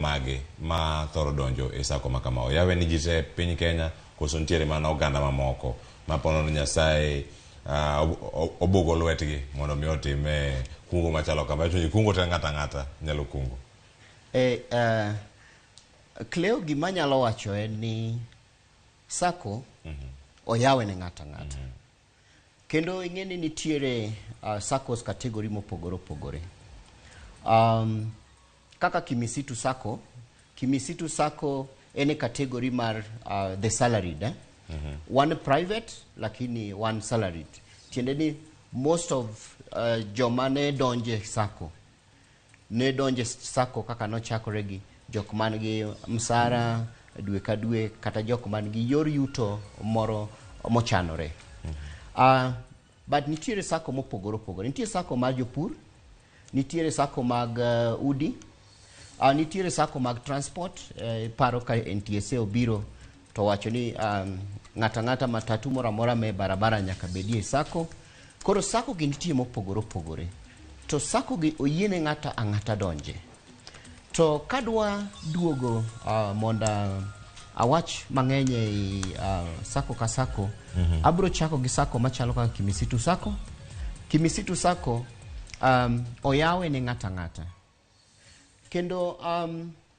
Mage ma thoro donjo e sako ma kama? Oyawe ni ji te e piny Kenya koso nitiere mana oganda mamoko ma ponono Nyasaye obugo lwetgi mondo mi otim e kungo machalo kama? Iwacho ni kungo to en ng'ato ang'ata nyalo kungo. E, Cleo, gima anyalo wacho en ni sako oyawe ne ng'ato ang'ata. Kendo ing'e ni nitiere SACCOs category mopogore opogore. Kaka Kimisitu Sacco, Kimisitu Sacco en e category mar the salaried. Eh? One private lakini one salaried. Tiende ni most of joma ne donje SACCO ne donje SACCO kaka nochakore gi jok man gi msara dwe ka dwe kata jok man gi yor yuto moro mochanore. But nitiere SACCO mopogore opogore. Nitie SACCO mar jopur, nitiere SACCO mag udi, nitiere SACCO mag transport. Iparo ka NTSA obiro to wacho ni ng'ato ang'ata matatu moro amora me barabara nyaka bedie e SACCO. Koro SACCO gi nitie mopogore opogore. To SACCO gi oyiene ng'ato ang'ata donje. To kadwa duogo mondo awach mang'eny ei SACCO ka SACCO, abiro chako gi SACCO machalo kaka Kimisitu SACCO. Kimisitu SACCO oyawe ne ng'ato ang'ata. Kendo